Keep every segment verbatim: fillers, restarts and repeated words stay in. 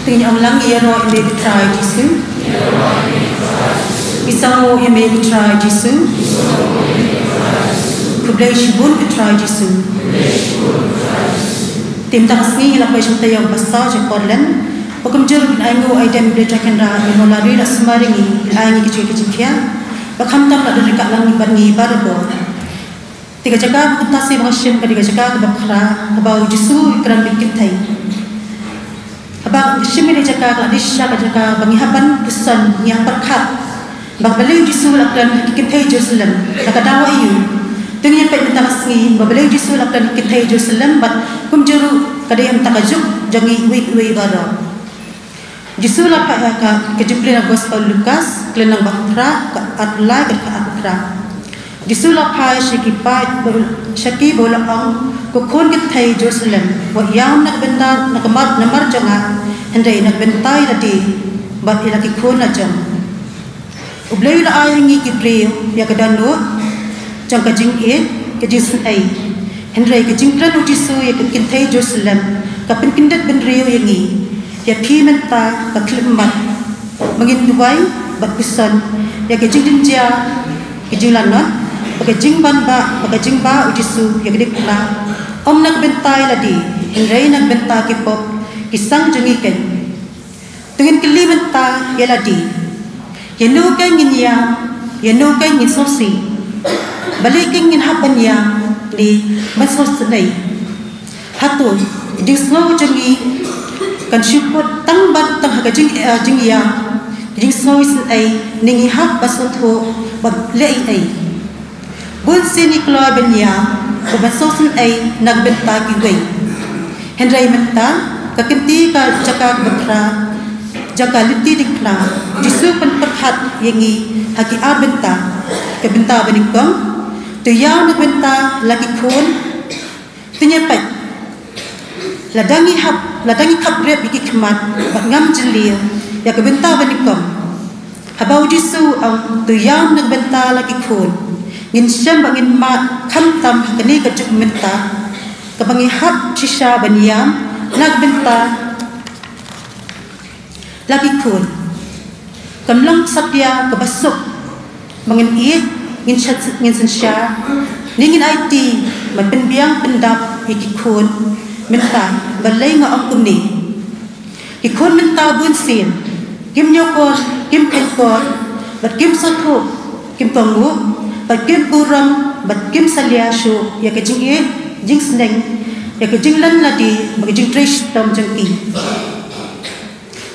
Te ngin ong lang, ïaroh ïa me ko Trai Jisu. Ngi sngewnguh ïa me ko Trai Jisu. Khublei shibun ko Trai Jisu. Te mynta ka sngi ngi la poi sha ka taïew ba saw jong ka por lent. Ba kumjuh ruh kin ainguh aidem Blei Trai Kynrad, ïa mo la ri la sumar ïa ngi, kin ai ngi ka jingkit jingkhiah. Ba khamtam la don ryngkat lang bad ngi barabor. Te ka jaka ba kumta sa ba nga shim ka dei ka jaka kaba khraw, kaba u Jisu u kren bad ki kynthei. Haba nga shim ïa ka jaka, ka la dei shisha ka jaka ba ngi hap ban puson, ngi hap pyrkhat ba balei u Jisu u la kren ha ki kynthei Jerusalem, la ka daw aïu. Te ngin ïa peit mynta ka sngi ba balei u Jisu u la kren ha ki kynthei Jerusalem, bad kumjuh ruh ka dei ha mynta ka juk jong ngi iwei iwei baroh. Jisu la phah ïa ka, ka jingpule na ka Gospel Lukas, ka lynnong ba phra, ka arphew lai, ka dkhot arphew phra. Jisu la phai sha ki paid ba u, sha ki ba u la ong, ko khun kynthei Jerusalem, wat ïam na ka bynta, na ka mar, namar jong nga, hynrei na ka bynta ïa lade bad ïa la ki khun la jong. U Blei u la ai ha ngi ki briew ïa ka dohnud jong ka jingïeit, ka jingsngewsih. Hynrei ka jingkren u Jisu ïa ka kynthei Jerusalem ka pynkyndit bynriew ïa ngi, ïa phi mynta ka khyllipmat, ba ngin duwai bad puson ïa ka jingjynjar, ka jinglanot, bad ka jingban bah, bad ka jingbah u Jisu ïa ka diengphna, ym na ka bynta ïa lade, hynrei na ka bynta ki pop ki sang jong ngi keiñ. Te ngin kylli mynta ïa lade, ïa no keiñ ngin ïam, ïa no keiñ ngin sngewsih? Balei keiñ ngin hap ban ïam ne ban sngewsynei? Hato ka jingsngew jong ngi kan shu kut tang ban, tang ha ka jing, eh, jingïam, ka jingsngewsynei, ne ngi hap ban sngewthuh ban leh ei ei? Bun sien ngi kloi ban ïam, ban sngewsynei na ka bynta kiwei. Hynrei mynta ka kynti, ka jaka kaba khraw jong ka lynti diengphna, Jisu u pynpyrkhat ïa ngi ha ki ar bynta. Ka bynta banyngkong, to ïam na ka bynta la ki khun. Te ngin ïa peit, lada ngi hap, lada ngi khap rep ïa ki khmat bad ngam jylliew ïa ka bynta banyngkong, haba u Jisu u ong to ïam na ka bynta la ki khun, ngin shem bad ngin mad khamtam ha kane ka juk mynta, kaba ngi hap shisha ban ïam na ka bynta la ki khun. Kam long satia kaba suk ba ngin ïeit, ngin sha-, ngin synshar, ne ngin aiti ban pynbiang pyndap ïa ki khun mynta. Balei nga ong kumne? Ki khun mynta bun sien kim ñiewkor, kim kheiñkor, bad kim sngewthuh, kim kohnguh, bad kim burom, bad kim salia shuh ïa ka jingïeit, jingsneng, ïa ka jinglen lade bad ka jingtrei shitom jong ki.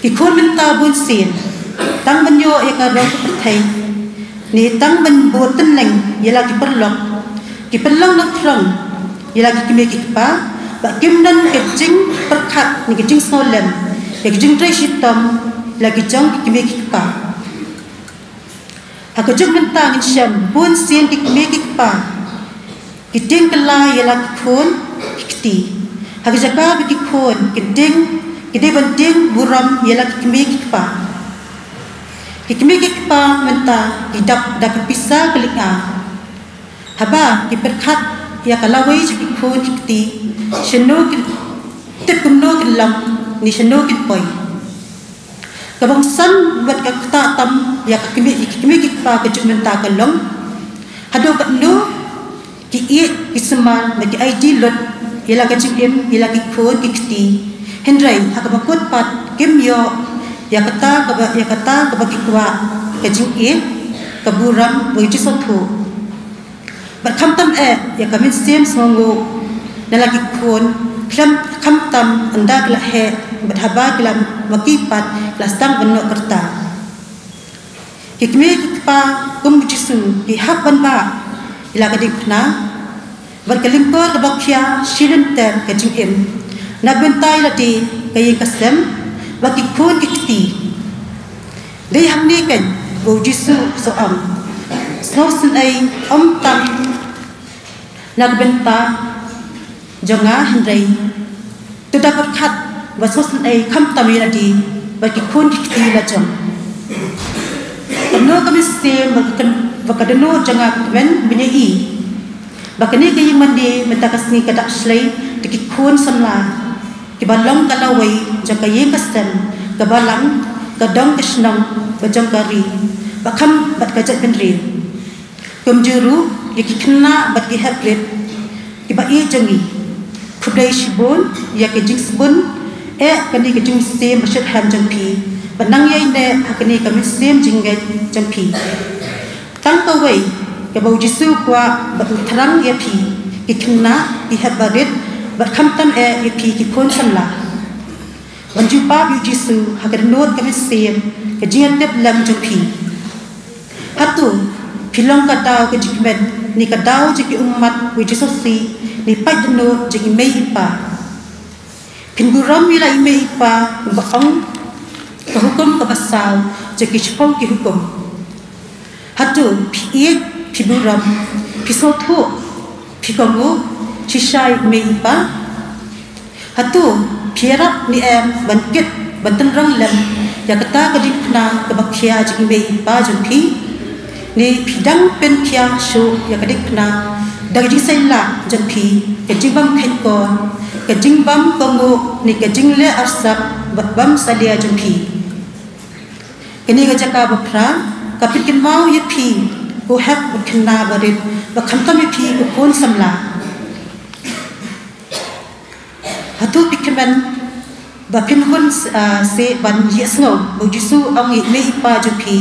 Ki khun mynta bun sien, tang ban ïoh ïa ka rong ka pyrthei, ne tang ban bud tylleng ïa la ki paralok, ki pynlong nongthrong ïa la ki kmie ki kpa, bad kim don ka jingpyrkhat ne ka jingsngewlem ïa ka jingtrei shitom ïa la ki jong ki kmie ki kpa. Ha ka juk mynta ngin shem bun sien ki kmie ki kpa ki tieng kylla ïa la ki khun ki kti, ha ka jaka ba ki khun ki tieng, ki dei ban tieng burom ïa la ki kmie ki kpa. Ki kmie ki kpa mynta ki dap da ka pisa ka lynga. Haba ki pyrkhat ïa ka lawei jong ki khun ki kti, shano kin, tip kumno kin long, ne shano kin poi. Kaba ngsan bad ka ktah tam ïa ka kmie, ïa ki kmie ki kpa ka juk mynta ka long, haduh katno ki ïeit, ki sumar bad ki aiti lut ïa la ka jingim ïa la ki khun ki kti, hynrei ha kaba kut pat kim ïoh ïa kata kaba, ïa kata kaba ki kwah, ka jingïeit, ka burom bad ka jingsngewthuh. Bad khamtam eh ïa ka mynsiem sngewnguh na la ki khun, khlem, khamtam ynda ki la heh bad haba ki la maki pat ki la sdang ban noh kyrta. Ki kmie ki kpa kum u Jisu ki hap ban bah ïa la ka diengphna bad ka lyngkor kaba khia shi lynter ka jingim, na ka bynta ïa lade, ka ïing ka sem bad ki khun ki kti. Dei hangne keiñ ba u Jisu u sa ong, sngewsynei ym tang na ka bynta jong nga hynrei to da pyrkhat bad sngewsynei khamtam ïa lade bad ki khun ki kti la jong. Kumno ka mynsiem bad ka, bad ka dohnud jong nga ka kmen ban ïohi ba kane ka ïing mane mynta ka sngi ka dap shlei da ki khun samla kiba long ka lawei jong ka ïing ka sem, ka balang, ka dong ka shnong, ba jong ka ri, ba kham bad ka jaitbynriew. Kumjuh ruh ïa ki khynnah bad ki heprit kiba ïeit jong ngi. Khublei shibun ïa ka jingsbun eh kane ka jingshem ba shitrhem jong phi, ba nang ïaineh ha kane ka mynsiem jingngeit jong phi. Tang kawei kaba U Jisu u kwah bad u thrang ïa phi ki khynnah, ki hep barit, bad khamtam eh ïa phi ki khun samla, ban jubab ïa U Jisu ha ka dohnud ka mynsiem, ka jingïatiplem jong phi. Hato phi long ka daw ka jingkmen, ne ka daw jong ki ummat, wei jingsngewsih, ne paid dohnud jong i mei i pa? Phin burom ïa la i mei i pa, kumba ong ka hukum kaba saw jong ki shiphew ki hukum. Hato phi ïeit, phi burom, phi sngewthuh, phi kohnguh shisha ïa i mei i pa? Hato phi ïarap ne em ban kit, ban tynrong lem ïa kata ka diengphna kaba khia jong i mei i pa jong phi? Ne phi dang pynkhia shuh ïa ka diengphna da ka jingseilah jong phi, ka jingbym kheiñ kor, ka jingbym kohnguh, ne ka jingleh arsap bad bym salia jong phi? Kane ka jaka ba phra ka pynkynmaw ïa phi ko hep bad khynnah barit, bad khamtam ïa phi ko khun samla. Hato phi kmen ba phin hun, ah, seh ban ïohsngew ba U Jisu u ong ïa i mei i pa jong phi?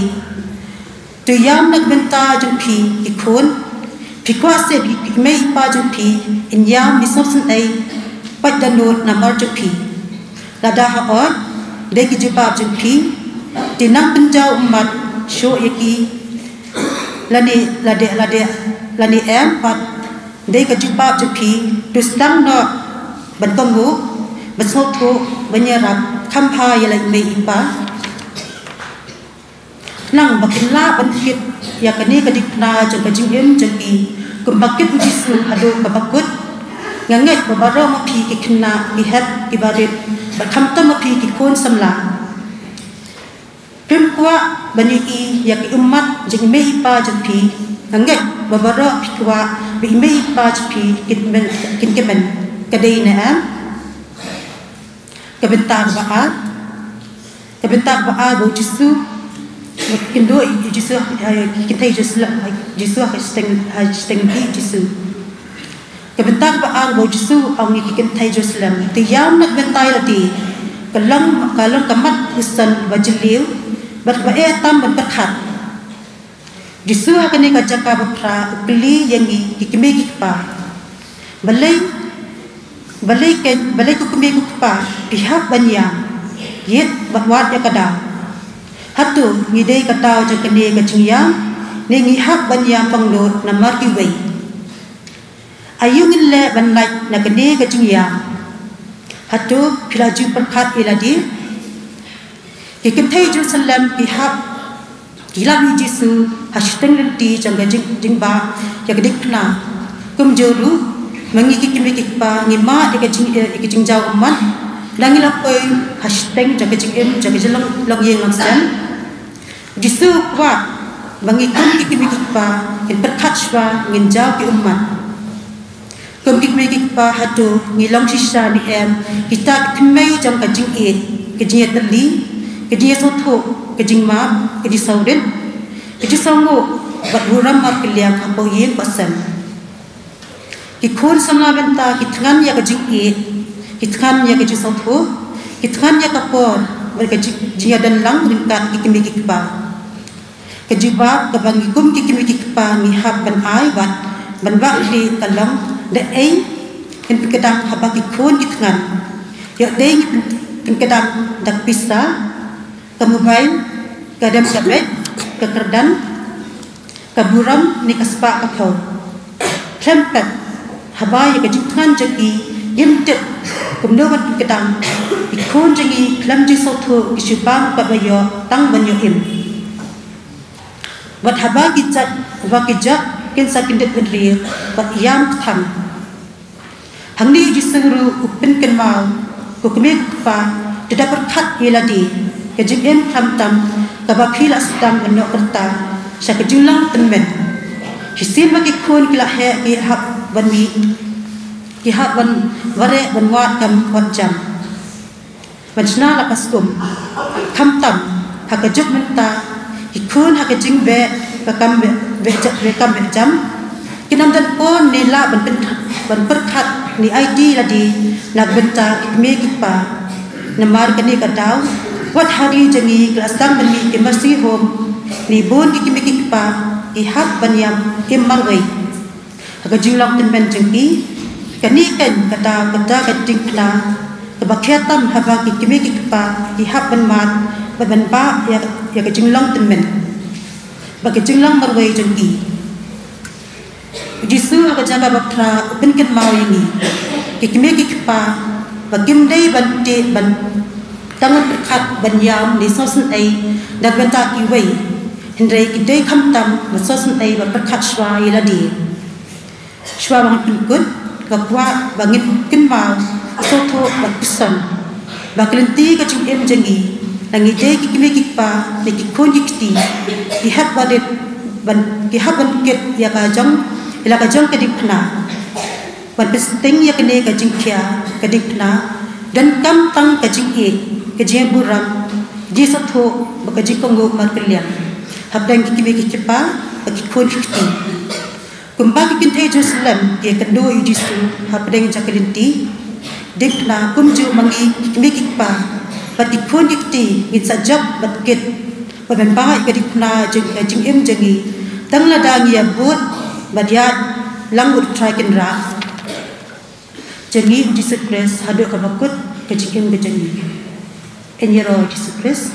To ïam na ka bynta jong phi ki khun. Phi kwah seh ba i mei i pa jong phi in ïam, ne sngewsynei, paid dohnud namar jong phi? Lada hooid dei ka jubab jong phi, te nang pynjaw ummat shuh ïa ki, lane lade lade lane em pat dei ka jubab jong phi, to sdang noh ban kohnguh, ban sngewthuh, ban ïarap kham bha ïa la i mei i pa. Nang ba kin lah ban kit ïa kane ka diengphna jong ka jingim jong ki, kumba kit U Jisu haduh kaba kut. Nga ngeit ba baroh ma phi ki khynnah, ki hep, ki barit, bad khamtam ma phi ki khun samla, phim kwah ban ïohi ïa ki ummat jong i mei i pa jong phi. Nga ngeit ba baroh phi kwah ba i mei i pa jong phi kin kmen, kin kmen. Ka dei ne em? Ka bynta kaba ar, ka bynta kaba ar ba U Jisu, kynduh ïa U Jisu, ha ki kynthei Jerusalem, ha Jisu, ha shiteng, ha shiteng ki Jisu. Ka bynta kaba ar ba U Jisu u ong ïa ki kynthei Jerusalem, to ïam na ka bynta ïa lade. Ka long, ka long ka mat u san ba jylliew bad kaba eh tam ban pyrkhat. Jisu ha kane ka jaka ba phra u kylli ïa ngi ki kmie ki kpa: Balei, balei ki, balei ko kmie ko kpa phi hap ban ïam? Ïeit bad wad ïa ka daw. Hato ngi dei ka daw jong kane ka jingïam, ne ngi hap ban ïam pangnud namar kiwei? Aïu ngin leh ban lait na kane ka jingïam? Hato phi la ju pyrkhat ïa lade? Ki kynthei Jerusalem ki hap, ki lap ïa u Jisu ha shiteng lynti jong ka jing, jingbah ïa ka diengphna. Kumjuh ruh ma ngi ki kmie ki kpa ngi mad ïa ka jing, ïa ka jingjaw ummat, lada ngi la poi ha shiteng jong ka jingim jong ka jinglong, longïing longsem. U Jisu u kwah ba ngi kum ki kmie ki kpa ngin pyrkhat shuwa ngin jaw ki ummat. Kum ki kmie ki kpa hato ngi long shisha ne em kita ki thymmei jong ka jingïeit, ka jingïatylli, ka jingïasngewthuh, ka jingmap, ka jingsngewrit, ka jingsngewnguh bad burom markylliang hapoh ïing baroh sem? Ki khun samla mynta ki thngan ïa ka jingïeit, ki thngan ïa ka jingsngewthuh, ki thngan ïa ka por bad ka jing, jingïadon lang ryngkat ki kmie ki kpa. Ka jubab kaba ngi kum ki kmie ki kpa ngi hap ban ai bad ban wad leh ka long: Da ei ngin pynkdang haba ki khun ki thngan? Ïoh dei ngi pyn, pynkdang da ka pisa, ka mobile, ka dem ka beit, ka kyrdan, ka burom ne ka spah ka phew? Khlem pep, haba ïa ka jingthngan jong ki ngim tip kumno ban pynkdang, ki khun jong ngi khlem jingsngewthuh ki shu bam bad ba ïoh tang ban ïoh im. Wat haba ki jot, haba ki jot kin sa kyndit bynriew bad ïam kthang. Hangne U Jisu ruh u pynkynmaw, ko kmie ko kpa, to da pyrkhat ïa lade, ka jingim khamtam kaba phi la sdang ban noh kyrta sha ka jinglong tymmen. Shisien ba ki khun ki la heh ki hap ban mih, ki hap ban wareh ban wad kam wat jam. ban shna la ka skum. Khamtam ha ka juk mynta, ki khun ha ka jingbeh ba kam beh, beh jam, ba kam beh jam, kin ym don por ne lah ban pyn, ban pyrkhat ne aiti lade na ka bynta ki kmie ki kpa. Namar kane ka daw, wat ha ri jong ngi ki la sdang ban mih ki mercy home, ne bun ki kmie ki kpa ki hap ban ïam im marwei ha ka jinglong tymmen jong ki. Kane keiñ ka daw, ka daw ka diengphna kaba khia tam haba ki kmie ki kpa ki hap ban mad bad ban bah ïa, ïa ka jinglong tymmen bad ka jinglong marwei jong ki. U Jisu ha ka jaka ba phra u pynkynmaw ïa ngi ki kmie ki kpa ba kim dei ban teh ban tang ban pyrkhat ban ïam ne sngewsynei na ka bynta kiwei, hynrei ki dei khamtam ban sngewsynei ban pyrkhat shuwa ïa lade. Shuwa ba ngan pynkut, nga kwah ba ngin kynmaw, sngewthuh bad puson ba ka lynti ka jingim jong ngi, lada ngi dei ki kmie ki kpa ne ki khun ki kti, ki hap ban rit, ban, ki hap ban kit ïa ka jong, ïa la ka jong ka diengphna, ban pynsting ïa kane ka jingkhia ka diengphna. Donkam tang ka jingïeit, ka jingburom, ka jingsngewthuh bad ka jingkohnguh markylliang hapdeng ki kmie ki kpa bad ki khun ki kti. Kumba ki kynthei Jerusalem ki ïakynduh ïa u Jisu hapdeng jaka lynti diengphna, kumjuh ma ngi ki kmie ki kpa bad ki khun ki kti ngin sa jop bad kit bad ban bah ïa ka diengphna jong ka jingim jong ngi, tang lada ngi ïa bud bad ïalang bad U Trai Kynrad jong ngi U Jisu Khrist haduh kaba kut ka jingim ka jong ngi. Yn ïaroh Jisu Khrist.